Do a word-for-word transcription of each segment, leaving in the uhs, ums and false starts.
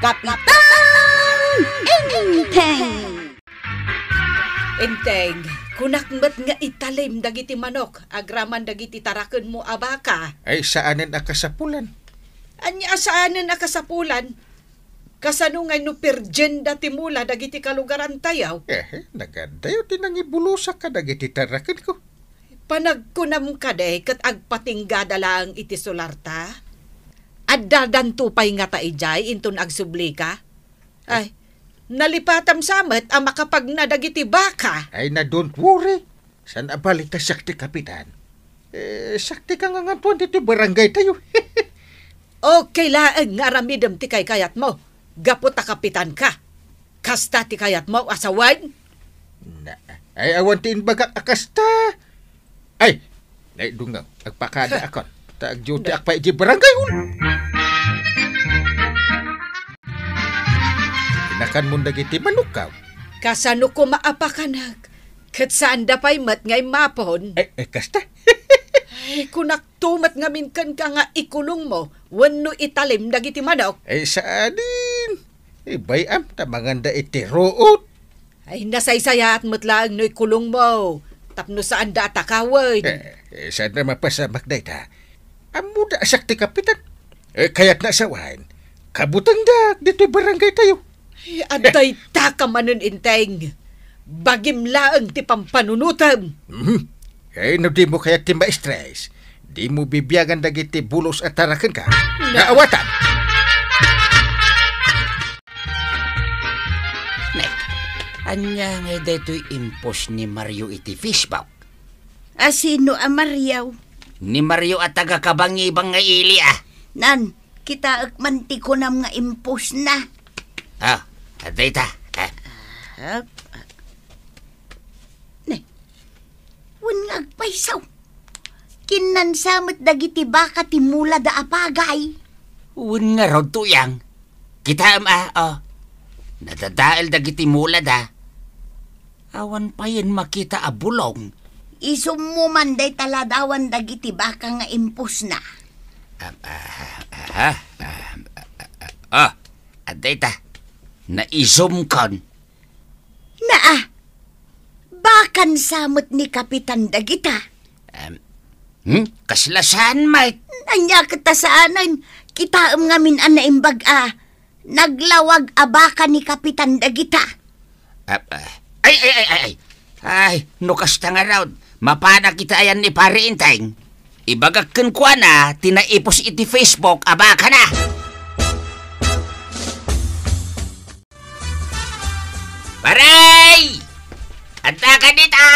Kapitan Enteng! Enteng, kunak met nga italim dagiti manok agraman dagiti tarakenmo a baka. Ay, saanen a kasapulan. Ania a saanen a kasapulan? Kasano ngay no pirgenda ti mula dagiti kalugarantayo? Eh, nagadayo ti nangibulosak kadagiti tarakenko. Panagkunam kadi ket agpatinggada laeng iti sularta? Addadanto pay ngata idiay inton agsublika? Ay, nalipatam sa met a makapagna dagiti baka. Ay na, don't worry. Saan a bali ta siak ti kapitan? Eh, siak ti kangangaduan ditoy barangay tayo. Okay laeng nga aramidem ti kaykayatmo, gapu ta kapitan ka. Kasta ti kayatmo a sawen? Na, ay, awan ti imbagak a kasta. Ay, naidungaw, agpakada akon. Ta agduty ak pay iti barangay hall. Inakanmon dagiti manokkaw. Kasano koma a pakanak? Ket saanda pay met nga immapon. Ay, ay, kasta. Ay, kunakto met ngamin kenka nga ikulongmo wenno italim dagiti manok. Ay, saanen. Ibay-am ta manganda iti ruot. Ay, nasaysayaat met laeng no ikulongmo tapno saanda a takawen. Eh, eh, saanda mapasamak dayta. Ammoda a siak ti kapitan. Eh, kayatna a sawen, kabutengdak ditoy barangay tayo. Ay, adda dayta ka manen, Enteng. Bagim laeng ti pampanunotem. Mhm. Eh, no dimo kayat ti ma-stress, dimo bibiagan dagiti bulos a tarakenka. Na- Naawatan! Nek, ania ngay daytoy impost ni Mario iti Facebook? A sino a Mario? Ni Mario a taga Kabangibang nga ili, a. Nan, kitaek man ti kunam nga impostna. Ah, adda ita. Ah. Ah, ne, wen nga agpayso. Kinnansa met dagiti baka ti mulada a pagay. Wen ngarud, Tuyang. Kitaem, a, o. Nadadael dagiti mulada. Awan payen makita a bulong. Isummo man dayta ladawan dagiti baka nga impostna. Ah, ah, ah, ah, ah, ah, ah, ah. Adda ita. Naisumkon. Naa, bakansa met ni Kapitan dagita. Em, hmm? Kasla saan met? Ania ket ta saanen? Kitaem ngamin a naimbag a naglawag a baka ni Kapitan dagita. Ah, ah. Ay, ay, ay, ay, ay. Ay, no kasta ngarud, mapanak iti ayan ni Pare Enteng. Ibagak kenkuana ti naipos iti Facebook a bakana. Pare! Adda ka dita?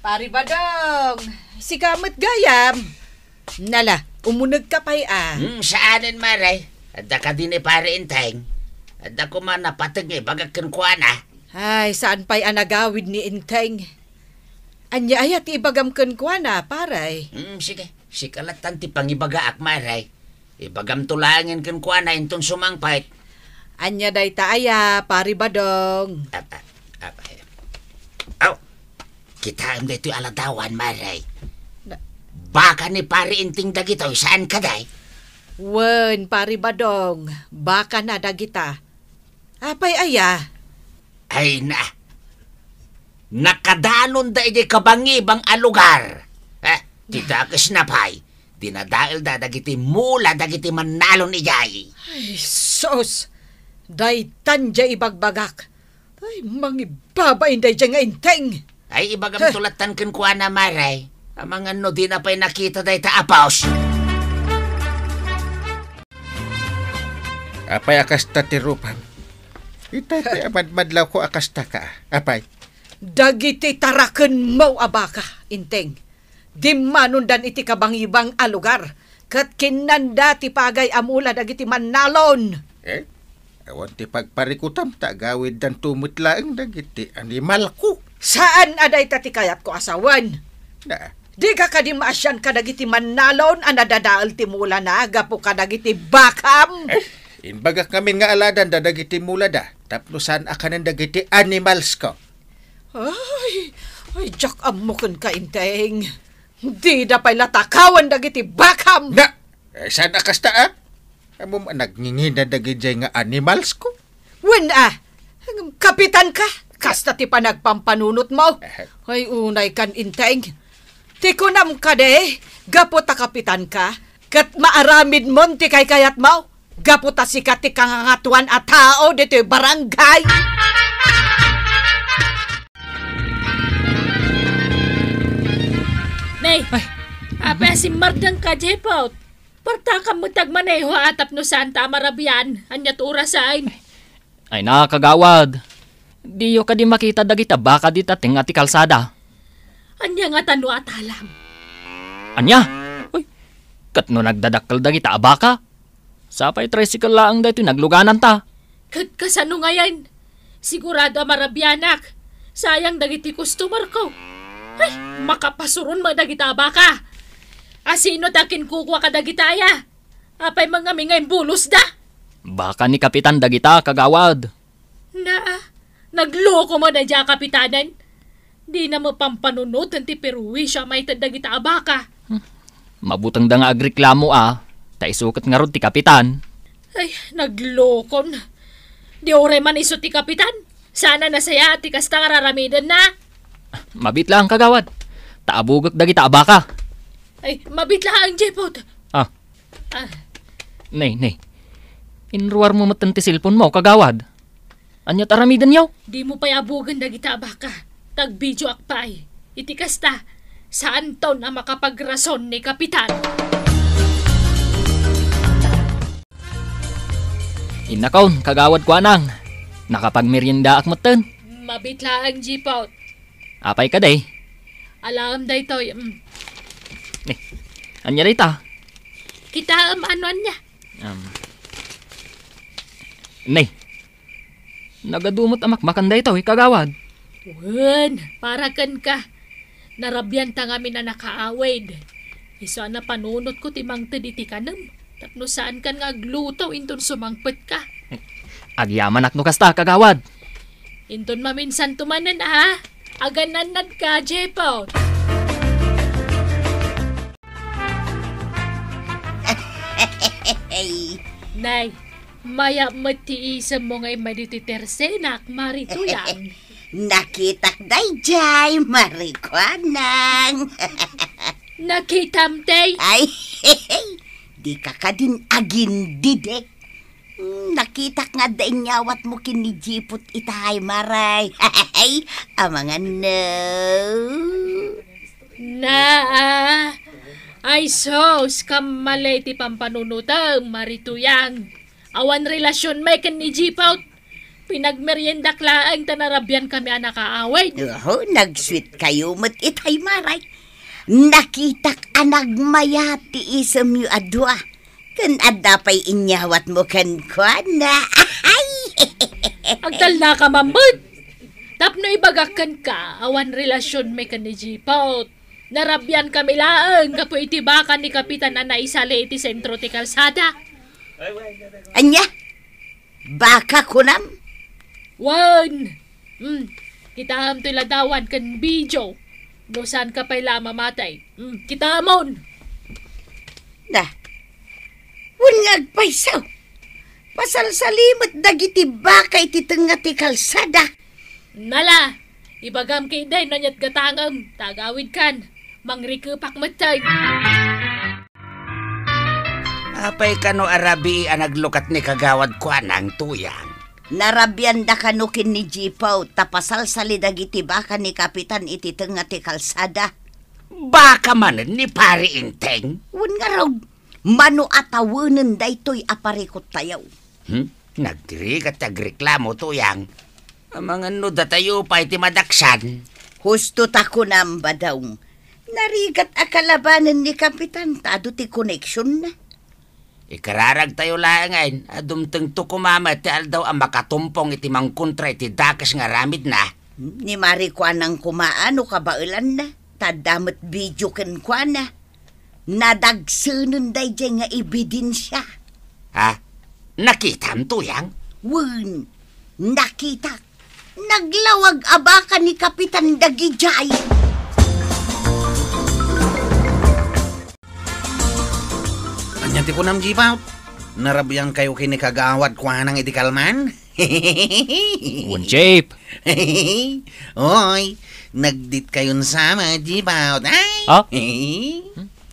Pare Badong, sika met gayam. Nala, umuneg ka pay a. Hmm, saanen, Mare. Adda ka dini Pare Enteng? Adda koma napateg nga ibagak kenkuana. Ay, saan pay a nagawid ni Enteng? Ania aya ti ibagam kenkuana, pare? Hmm, sige. Sika lattan ti pangibagaak, Mare. Ibagamto laengen kenkuana inton sumangpet. Ania dayta aya, Pare Badong? Ah, ah, ah, eh. Aw, kitaem daytoy a ladawan, Mare. Na- Baka ni Pare Enteng dagitoy, saan kadi? Wen, Pare Badong, bakana dagita. Apay aya? Ay na, nakadanonda idiay Kabangibang a lugar. Eh, ti dakesna pay, dinadaelda dagiti mula dagiti mannalon idiay. Ay, sus! Daytan diay ibagbagak. Ay, mangibabain daydiay nga Enteng. Ay, ibagamto lattan kenkuana, Mare. Amangan no dina pay nakita dayta a post. Apay a kasta ti rupam? Ita ti amadmadlawko a kasta ka, apay? Dagiti tarakenmo a baka, Enteng, dimmanondan iti Kabangibang a lugar, ket kinnanda ti pagay a mula dagiti mannalon. Eh? Awan ti pagparikutam ta agawiddanto met laeng dagiti animalko. Saan a dayta ti kayatko a sawen. Na. Dika kadi maasian kadagiti mannalon a nadadael ti mulana gapu kadagiti bakam? Eh, imbagak ngamin nga aladanda dagiti mulada tapno saan a kanen dagiti animalsko. Ay, ay, diak ammo kenka, Enteng. Dida pay la takawan dagiti bakam. Na, eh, saan a kasta, a? Ammom a nagngingina dagidiay nga animals ko. Wen a, kapitan ka, kasta ti panagpampanunotmo. Eh. Ay, unay kan inteng. Ti kunam kadi, gapu ta kapitan ka, ket maaramidmon ti kaykayatmo. Gapu ta sika ti kangangatuan a tao ditoy barangay. Nay, ay, apay a simmardengka, Jepot? Partakam met ti agmaneho a tapno saanta a marabian. Ania ti orasen? Ay na, kagawad. Diyo kadi makita dagiti baka dita tengnga ti kalsada? Ania ngata no atalam? Ania? Uy, ket no nagdadakkel dagita a baka? Sapay tricycle laeng daytoy naglugananta. Ket kasano ngayen? Sigurado a marabianak. Sayang dagiti customer ko. Ay, makapasuron met dagita a baka. Asino ti akinkukua kadagitaya? Apay met ngamin nga imbulosda? Baka ni Kapitan dagita, kagawad. Na, nagloko met daydiay a kapitanen. Dina met pampanunoten ti perwisio a maited dagita a baka. Hmm. Mabutengda nga agreklamo a, ta isu ket ngarud ti kapitan. Ay, naglokon. Di uray man isu ti kapitan. Saan a nasayaat ti kasta nga raramidenna. Mabit laeng, kagawad. Ta abugek dagita a baka. Ay, mabit laeng, Jepot. Ah. Ah. Nay, nay. Inruarmo metten ti cellphone mo, kagawad. Ania ti aramidenyo? Dimo pay abugen dagita a baka. Tagbideoak pay. Iti kasta, saanton a makapagrason ni Kapitan. Innakon, kagawad Kuanang. Nakapagmeriendaak metten. Mabit laeng, Jipot. Apay kadi? Alaem daytoy, mm. Eh, ania dayta? Kitaem, ano ania? Um, nay, nagadu met a makmakan daytoy, kagawad. Wen, para kenka. Narabianta ngamin a nakaawid. Isu a napanunotko ti mangted iti kanem, tapno saankan nga agluto inton sumangpetka. Agyamanak no kasta, kagawad. Inton maminsanto manen, a. Aganannadka, Jepot. Nay, mayat met ti isemmo nga immay ditoy tersenak, Mari Tuyang. Nakitak daydiay, Mari Kuanang. Nakitam, tay? Ay, dika kadin agindidek. Hmm, nakitak nga adda inyawatmo ken ni Jipot itay, Maray. Amangan no. Naa. Ay sus, kammali ti pampanunotem, Mari Tuyang. Awan relasionmi ken ni Jipot. Pinagmeriendak laeng ta narabiankami a nakaawid. Oho, nag-sweet kayo met itay, Maray. Nakitak a nagmayat ti isemyo a dua. Ken adda pay inyawatmo kenkuana. Ay! Agtalnaka man met. Tapno ibagak kenka, awan relasionmi ken ni Jipot. Narabiankami laeng gapu iti baka ni Kapitan a naisali iti sentro ti kalsada. Ania? Baka kunam? Wen. Hmm. Kitaem toy ladawan ken video. No saanka pay la a mamatay. Hmm. Kitaemon. Na. Wen nga agpayso. Pasalsali met dagiti baka iti tengnga ti kalsada. Nala, ibagam ketdi no aniat gatangem, ta agawidkan. Mangrikepak metten. Apay kano a rabii a naglukat ni Kagawad Kuanang, Tuyang? Narabianda kano ken ni Jipaw ta pasalsali dagiti baka ni Kapitan iti tengnga ti kalsada. Baka manen ni Pari Enteng? Wen ngarud, mano a tawenen daytoy a parikut tayo? Hmm? Nagrigat ti agreklamo, Tuyang. Amangan no datayo pay ti madaksan. Husto ta kunam, Badong. Narigat a kalabanen ni Kapitan ta adu ti koneksionna. Ikararagtayo laengen a dumtengto koma met ti aldaw a makatumpong iti mangkontra iti dakes nga aramidna. Ni Mari Kuanang koma no kabaelanna, ta adda met video kenkuana. Nadagsenen daydiay nga ebidensia. Ha? Nakitam, Tuyang? Wen, nakitak. Naglawag a baka ni Kapitan dagidiay. Ania ti kunam, Jipaw? Narabiankayo ken ni Kagawad Kuanang iti kalman? Wen, Chief. Oy, nagditkayon sama, Jipot. Ay! Ah?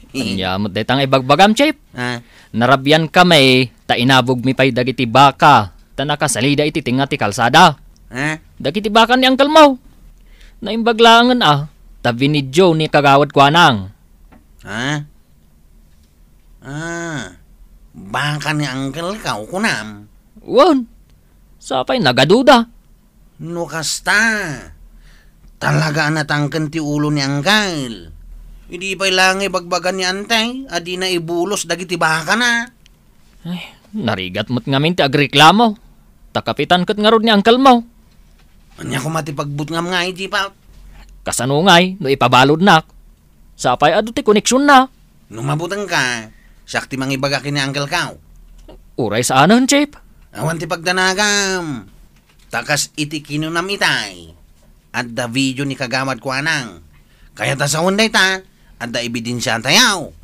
Ania met dayta nga ibagbagam, Chief? Ah? Narabiankami ta inabogmi pay dagiti baka ta nakasalida iti tengnga ti kalsada. Ah? Dagiti baka ni Uncle Mau. Naimbag laengen a ta binidio ni Kagawad Kuanang. Ah? Ah, baka ni Uncle Mau, kunam? Wen, sapay nagaduda. No kasta, talaga a natangken ti ulo ni Uncle. Idi pay laeng ibagbaga ni Antay a dina ibulos dagiti bakana. Ay, narigat met ngamin ti agreklamo. Ta kapitan ket ngarud ni Uncle Mau. Ania koma ti pagbutngam ngay, Jipot? Kasano ngay no ipabaludnak? Sapay adu ti koneksionna. No mabutengka, siak ti mangibaga ken ni Uncle Mau. Uray saanen, Chief. Awan ti pagdanagam. Ta kas iti kinunam itay, adda video ni Kagawad Kuanang. Kayat a sawen dayta, adda ebidensiatayo.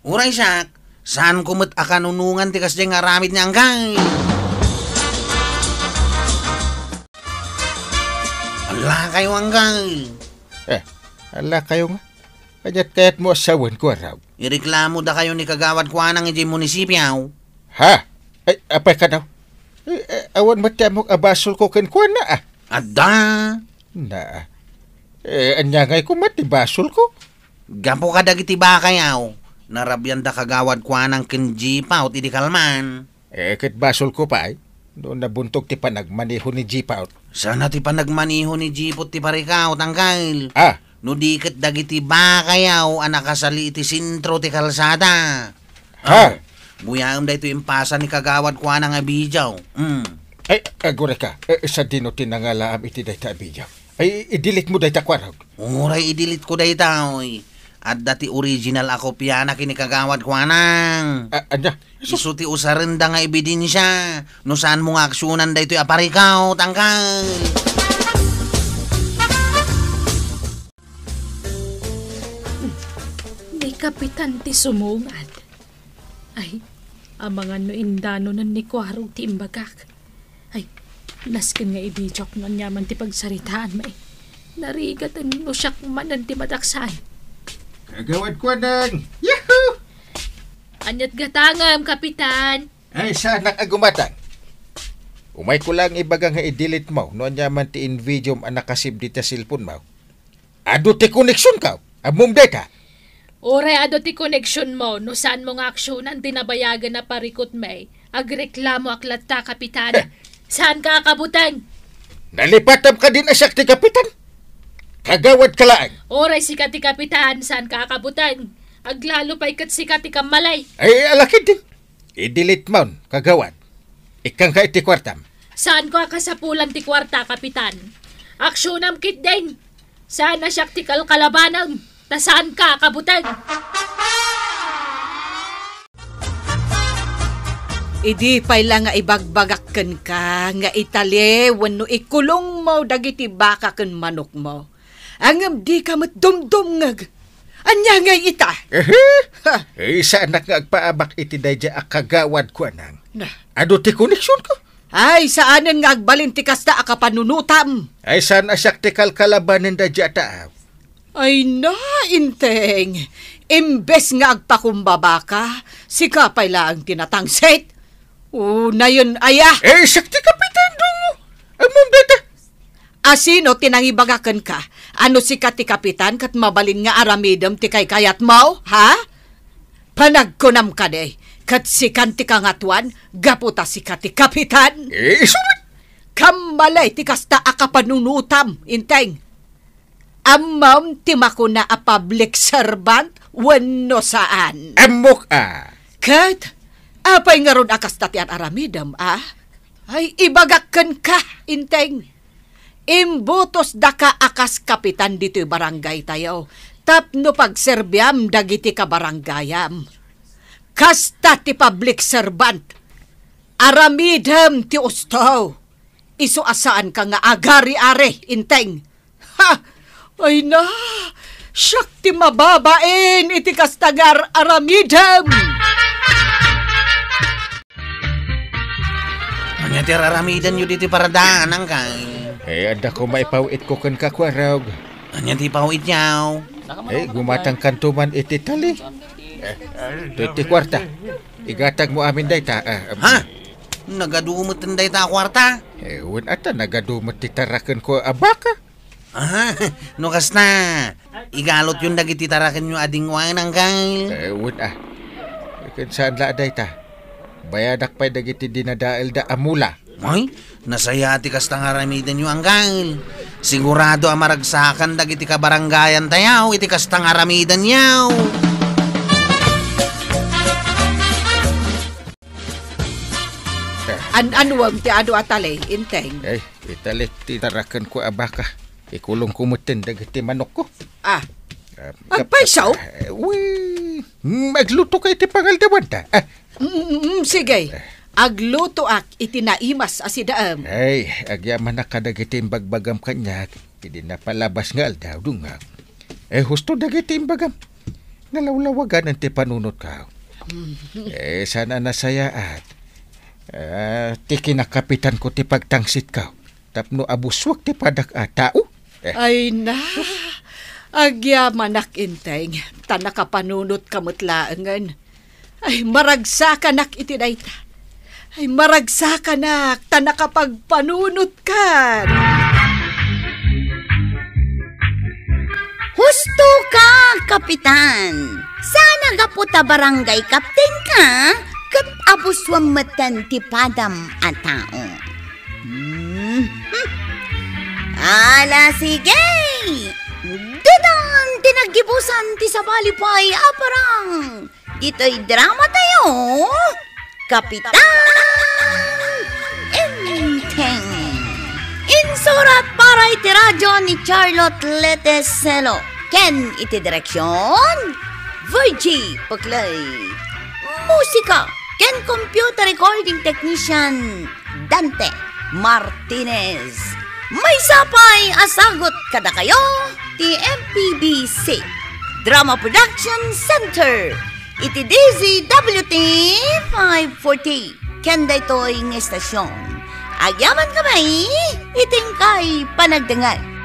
Uray siak, saanko met a kanunongan ti kasdiay nga aramid ni Uncle. Allakayo, Uncle. Eh, allakayo nga? Ania't kayatmo a sawen, Kuarog? Ireklamodakayo ni Kagawad Kuanang idiay munisipio. Ha? Ay, apay kano? Eh, eh, awan met ti ammok a basolko kenkuana, ah. Adda. Na. Eh, ania ngay koma ti basolko? Gapu kadagiti bakayo, narabian da Kagawad Kuanang ken Jipot idi kalman. Eh, ket basolko pay no nabuntog ti panagmaneho ni Jipot. Saan a ti panagmaneho ni Jipot ti parikaw, Uncle. Ah. No di ket dagiti bakayo a nakasali iti sentro ti kalsada. Ha? Ah, buyaem daytoy impasa ni Kagawad Kuanang a video. Mm. Ay, agurayka. Eh, sadino ti nangalaam iti dayta a video? Ay, i-delete mo dayta, Kuarog. Uray i-delete ko daytoy. Adda ti original a kopiana ken ni Kagawad Kuanang. A-, ania? Isu ti usarenda nga ebidensia no saanmo nga aksionan daytoy a parikaw, Uncle. Ni Kapitan ti sumungad. Ay, amangan no indanonen ni Kuarog ti imbagak. Ay, nasken nga ibidiok no aniaman ti pagsaritaanmi. Narigaten no siak manen ti madaksan. Kagawad Kuanang! Yahoo! Ania't gatangem, Kapitan? Ay, saanak a gumatang. Umayko laeng ibaga nga i-delete mo no aniaman ti in-videom a nakasave dita cellphone mo. Adu ti koneksionko. Ammom dayta? Uray adu ti koneksionmo no saanmo nga aksionan ti nabayagen a parikutmi. Agreklamoak latta, Kapitan. Heh. Saanka a kabuteng? Nalipatam kadin a siak ti kapitan? Kagawadka laeng. Uray sika ti kapitan, saanka a kabuteng. Aglalo pay ket sika ti kammalay. Ay, alakidin. I-delete mon, kagawad. Ikkanka iti kuartam. Saanko a kasapulan ti kuarta, Kapitan. Aksionam ketdin. Saan a siak ti kalkalabanem, ta saanka a kabuteng. Idi pay la nga ibagbagak kenka nga itali wenno ikulongmo dagiti baka ken manokmo, ngem dika met dumdumngeg. Ania ngay ita? Ehe? Ha? Eh, saanak nga agpaabak iti daydiay a kagawad, kuanang. Na. Adu ti koneksionko? Ay, saanen nga agbalin ti kasta a kapanunotam. Ay, saan a siak ti kalkalabanen daydiay a taaw? Ay na, Inteng. Imbes nga agpakumbabaka, sika pay laeng ti natangsit. Unayen aya? Eh, siak ti kapitan, dungo. Ammom dayta. Asino ti nangibaga kenka a no sika ti kapitan ket mabalin nga aramidem ti kaykayatmo, ha? Panagkunam kadi, ket sikan ti kangatoan gapu ta sika ti kapitan? Eh, isu met. Kammalay ti kasta a kapanunotam, Inteng. Ammom ti makuna a public servant wenno saan? Ammok a. Ket apay ngarud a kasta ti ar-aramidem, a? Ay, ibagak kenka, Inteng. Imbutosdaka a kas kapitan ditoy barangaytayo tapno pagserbiam dagiti kabarangayam. Kasta ti public servant, aramidem ti usto. Isu a saanka nga agari-ari, Inteng. Ha! Ay na! Siak ti mababain iti kasta nga ar-aramidem! Ania ti raramidenyo ditoy paradaan, Angkel? Eh, adda ko maipaw-itko kenka, Kuarog. Ania ti paw-ityo? Eh, gumatangkanto man iti tali. Iti kuarta. Igatagmo amin dayta, ah, ah. Ha? Nagadu met dayta a kuarta? Eh, wen ata, nagadu met ti tarakenko a baka. Aha, no kasta, igalotyon dagiti tarakenyo a dingwaen, Angkel. Eh, wen, ah. Ken saan la a dayta. Bayadak pay dagiti dinadaelda a mula. Ay, nasaya ti kasta nga aramidenyo, Angkel. Sigurado a maragsakan dagiti kabarangayantayo iti kasta nga aramidenyo. An-anuem ti adu a tali, Inteng? Ay, italik ti tarakenko a baka. Ikulongko metten dagiti manokko. Ah. Ah, agpayso? Eh, wi, mm, agluto ka iti pangaldawanta. Ah. Mm, mm, mm, sige. Aglutoak iti naimas a sidaem. Ay, agyamanak kadagiti imbagbagam kaniak. Idi napalabas nga aldaw, dunga. Eh, husto dagiti imbagam. Nalawlawaganen ti panunotko. Eh, saan a nasayaat. Ah, ti kinakapitanko ti pagtangsit ko. Tapno abuswek ti padak a tao. Eh. Ay na, agyamanak, Inteng, ta nakapanunotka met laengen. Ay, maragsakanak iti dayta. Ay, maragsakanak ta nakapagpanunotkan. Husto ka, Kapitan. Saan a gapu ta barangay captain ka, ket abuswem metten ti padam a tao. Hmm. Ala, sige! Ditan ti naggibusan ti sabali pay a parang ditoy drama tayo, Kapitan Enteng. Insurat para iti radyo ni Charlotte Leteselo ken iti direksyon, Virgie Peclay. Musika ken computer recording technician, Dante Martinez. Maysa pay a sagut kadakayo ti M P B C Drama Production Center iti D Z W T five forty ken daytoy nga estasyon. Agyaman kami iti inkay panagdengngeg.